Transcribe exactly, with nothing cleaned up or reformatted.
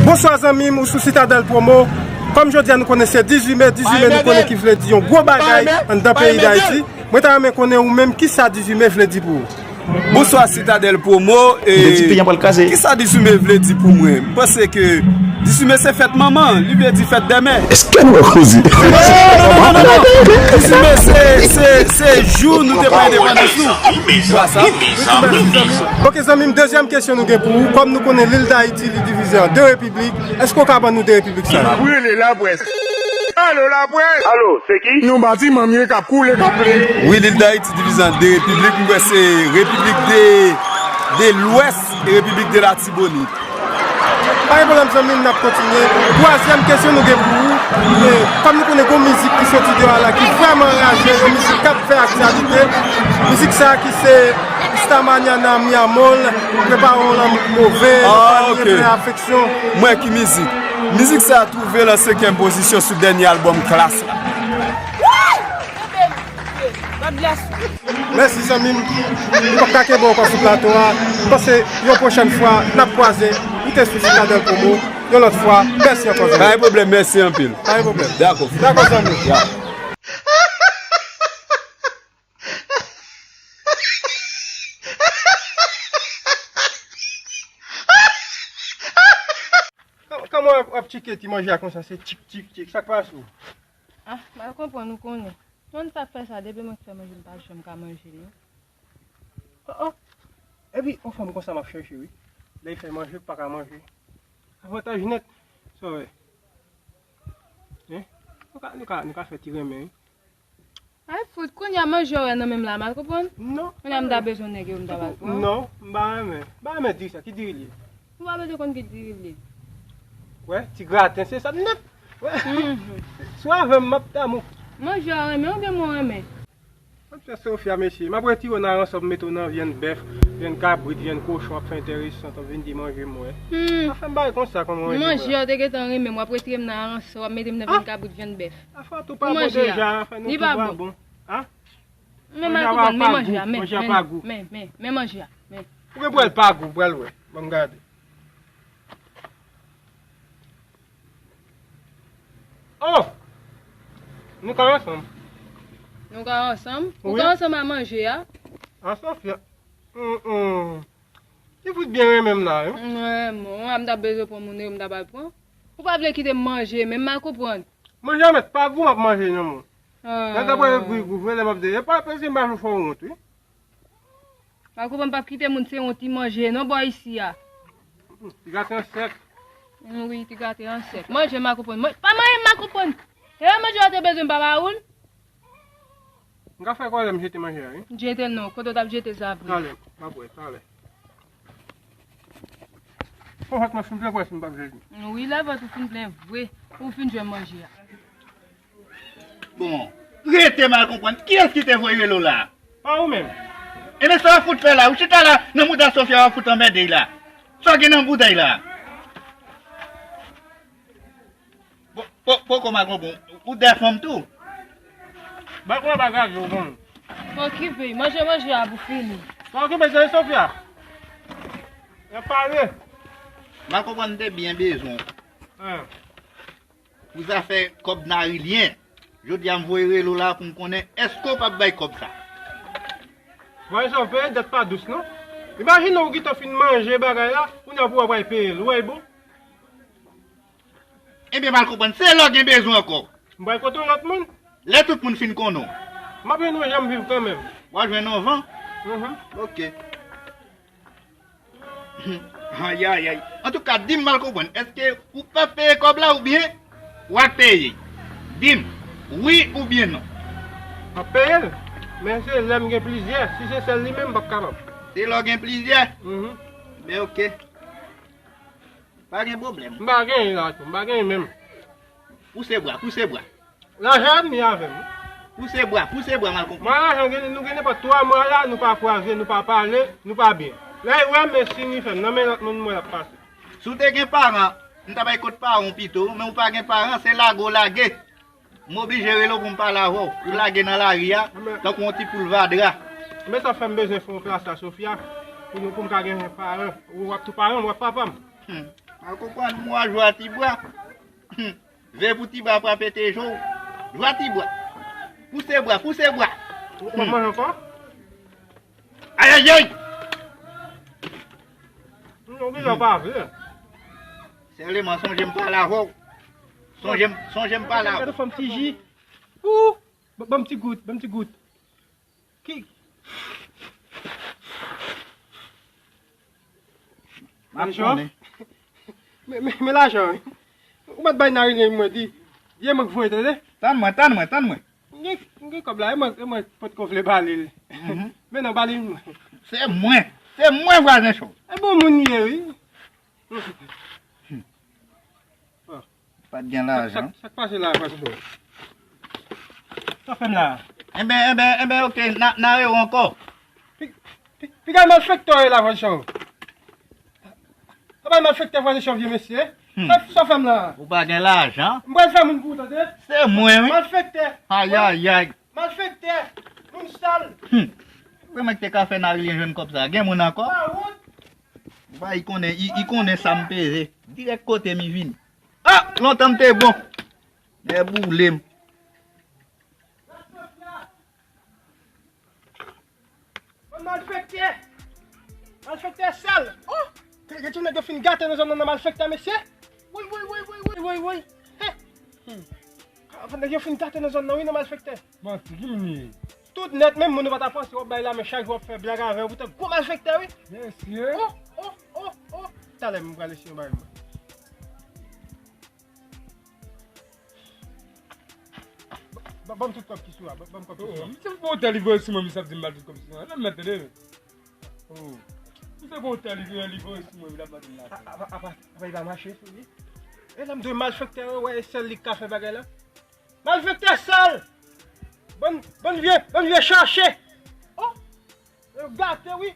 Bonswa zanmi m, ou sou Citadel Promo. Kòm jodi a nou konnen se dizuit me, dizuit me nou konnen ki vle di yon gwo bagay anndan peyi Dayiti. Mwen ta renmen konnen ou menm kisa dizuit me vle di pou ou. Bonswa Citadel Promo. Vle di peyi an pral kraze. Kisa dizuit me vle di pou mwen? M panse ke dizuit me se fèt manman, li vle di fèt dè mè. Èske nou wè koze? Dizuit me se, se, se jou nou te pran endepandans nou. Sa. Ok zanmi m, dezyèm kesyon nou gen pou ou. Kòm nou konnen lil Dayiti li divize an de repiblik, èske w ka ban nou de repiblik sa yo? Brûlé la presse. Allô la presse. Allô, c'est qui? Yon batiman m ye k ap koule, k ap plen. Wi, lil Dayiti divize an de repiblik, m kwè se repiblik de, de lwès e repiblik de Latibonit. Pa gen pwoblèm zanmi m, n ap kontinye. Twazyèm kesyon nou gen pou ou, e, kòm nou konnen gon mizik ki soti deyò a la ki vrèman raje, yon mizik k ap fè aktyalite. Mizik sa a ki se Esta Mañana Mi Amor, Prepara un Amor Move, Panye Plen Afeksyon. M wè ki mizik. Mizik sa a twouve l an senkyèm pozisyon sou dènye albòm Klass la. Mèsi zanmi m. M p ap ka kenbe w ankò sou plato a. M panse yon pwochèn fwa n ap kwaze. Ou te sou Citadel Promo. Yon lòt fwa, mèsi ankò zanmi m. Pa gen pwoblèm, mèsi anpil. Pa gen pwoblèm. Dakò. Dakò zanmi m. Ya. Kòman w ap, w ap tcheke ti manje a konsa, se tchik, tchik, tchik, sa k pase w? Ah, m pa konprann, ou konnen. Konn sa k fè sa, depi mwen k fè manje, m pa janm ka manje, non. Oh, oh. Epi, yon fanm konsa m ap chèche, wi. Lè l fè manje, m pa ka manje. Avantaj nèt, sa w wè. Hein? Nou ka, nou ka, nou ka fè ti renmen, wi. Ay fout, kounye a manje w nan men m la, mal konprann? Non. Kounye a m ta bezwen nèg yo, m ta pral pran. Non, m pa renmen. M pa renmen diri sa, ki diri l ye? Ou pa bezwen konn ki diri l ye. Wè, ti graten, se sa nèt. Wè. Mhm. Si w avè m, m ap damou. Manje w renmen oubyen mwen renmen? Wè, Sofia, mesye, m ap retire w nan ransò, m mete w nan vyann bèf, vyann kabrit, vyann kochon, w ap fè enteresan, w ap vin di manje m, wè. Hmm. Pa fè m bagay konsa, kòman w renmen manje w? Manje w te gentan renmen m, w ap retire m nan ransò, w ap mete m nan vyann kabrit, vyann bèf. Afè w tou pa bon deja, afè nou tou pa bon. Li pa bon. Hein? Men mal konprann, men manje a, men, men, men, men manje a, men. Ou gen pou wè l pa gou, pou wè l wè. Ban m gade. Oh! Nou ka ansanm. Nou ka ansanm? Ou ka ansanm a manje a? A Sofia. Hum, hum. Li fout byen renmen m la, wi. Mwen, mwen, m t ap bezwen pran moun yo, m t ap al pran. Ou pa vle kite m manje, men m mal konprann. Manje a mèt pa gou, m ap manje, non, mwen. Ah. Lè ta pral gou, gou, vre, lè m ap de. E pa, pa si m pa fè w wont, wi. Mal konprann, m p ap kite moun se wont li manje, non, bò isi a. Ti graten an sèk. Wi, ti graten an sèk. Manje, mal konprann. Pa manje, mal konprann. E manje a te bezwen, m pa ba ou l. M ka fè kòlè m jete manje a, wi. Jete l non, kote w t ap jete sa vre? Talè, m ap wè, talè. Fò vant mwen fin plen vre si m p ap jete. Wi, lè vant ou fin plen vre, ou fin jwenn manje a. Bon, rete mal konprann. Kiyès ki te voye rele w la? Pa ou menm. Ebyen, sa w ap fout fè la? Ou chita la, nan mouda Sofia, w ap fout anmède la. Sa w gen nan boutèy la? Po-, po-, poko mal konprann. Ou dèfanm tou? Bay kòlè bagay yo, bon. Pa okipe, manje manje a pou fini. Pa okipe, se Sofia. Y ap pale. Mal konprann, m te byen bezwen w. Hein. Pou zafè kòb Narilyen. Jodi a m voye rele w la pou m konnen èske w p ap bay kòb sa. Vwayajè, peye dèt pa dous, non. Imajine w gentan fin manje bagay la, kounye a pou w ap peye l. Ou wè l bon? Ebyen, mal konprann. Se lè w gen bezwen ankò. M pral kote yon lòt moun. Lè tout moun fin konnen w. M ap jwenn yon jan m viv kanmenm. W a jwenn yon van? Mhm. Ok. Ayayay. Antouka, di m mal konprann. Èske ou p ap peye kòb la oubyen w ap peye? Di m wi oubyen non. M ap peye l. Men se lè m gen plizyè. Si se sèl li menm, m p ap kapab. Se lè w gen plizyè? Mhm. Men ok. Pa gen pwoblèm. M pa genyen lajan, m pa genyen menm. Pouse bwa, pouse bwa. Lajan ap ni avè m. Pouse bwa, pouse bwa, mal konprann. Mwen lajan gen, nou gen nenpòt twa mwa la, nou pa kwaze, nou pa pale, nou pa byen. Lè l wè m, men si ni fè m, nan men lòt moun mwen l ap pase. Si w te gen paran, m ta bay kòb paran w pito, men w pa gen paran, se lage w lage. M oblije rele w pou m pale avè w. Ou lage nan lari a, tankou yon ti poul vadra. Men sa fè m bezwen fè yon plas la, Sofia, pou nou, pou m ka gen paran. Ou w ap tou paran m, w ap papa m. Hmm. Al konprann mwa jwa ti bwa. Hum. Veye pou ti bwa pa pete je w. Jwa ti bwa. Pouse bwa, pouse bwa. Ou konn manje ankò? Ayayay! Non, gen jan pa vle. Sèlman sonje m pale avè w. Sonje m, sonje m pale avè w. Gade fè m ti ji. Ou! Ban m ti gout, ban m ti gout. Ki? M ap konnen. Men, men, men lajan wi. Ou mèt bay Narilyen mwen di. Di e mwen k voye tande. Tann mwen, tann mwen, tann mwen. M gen, m gen kòb la, e mwen, e mwen potko vle ba li l. Mhm. Men non, ba li l mwen. Se mwen, se mwen vwazen cho. E bon moun li ye wi. Pa t gen lajan. Sa k pase la, Francisco? Sa fè m la? Enben, enben, enben, oke, n a, n a rewè ankò. Pi, pi, piga malfektè w ye la, Francisco. Apa malfektè, Francisco, vye mesye? Hmm. Sa, sa fè m la? Ou pa gen lajan? M pral fè moun pou ou, tande? Se mwen, wi. Malfektè. Ayayay. Malfektè. Moun sal. Hmm. Ou kwè mwen ki te ka fè Narilyen jwenn kòb sa? Gen moun ankò? Pa wont. Ou pa, i konnen, i, i konnen sa m peze. Dirèk kote m i vini. Ah, lontan m te bon. Nèg boule m. Bann malfektè. Malfektè sal. Oh! Gen ti nèg yo fin gate nan zòn nan, nan malfektè, mesye. Woy, woy, woy. He. Hmm. Ah, nèg yo fin gate nan zòn nan, wi, nan malfektè. Manti, ki moun li ye? Tout nèt, menm moun ou pa ta panse, w ap bay lamen chak jou, w ap fè blag avè yo, poutan gwo malfektè, wi. Mesye. Oh, oh, oh, oh. Talè, m pral eseye yon bagay, mwen. Ba, ba, ban m tout kòb ki sou a, ban, ban m kòb ki sou a. Oh, misye fè yon tèl li voye sou mwen, misye ap di m ba l tout kòb ki sou a. Nan mèt tande. Oh. Misye fè yon tèl li, li voye sou mwen, wi, l ap mande m lajan. Apa, apa, apa, li pa mache sou li. E lè m di w malfektè, wè, e sèl li k ka fè bagay la. Malfektè sal! Bann, bann vye, bann vye chache! Oh! Yo gate, wi!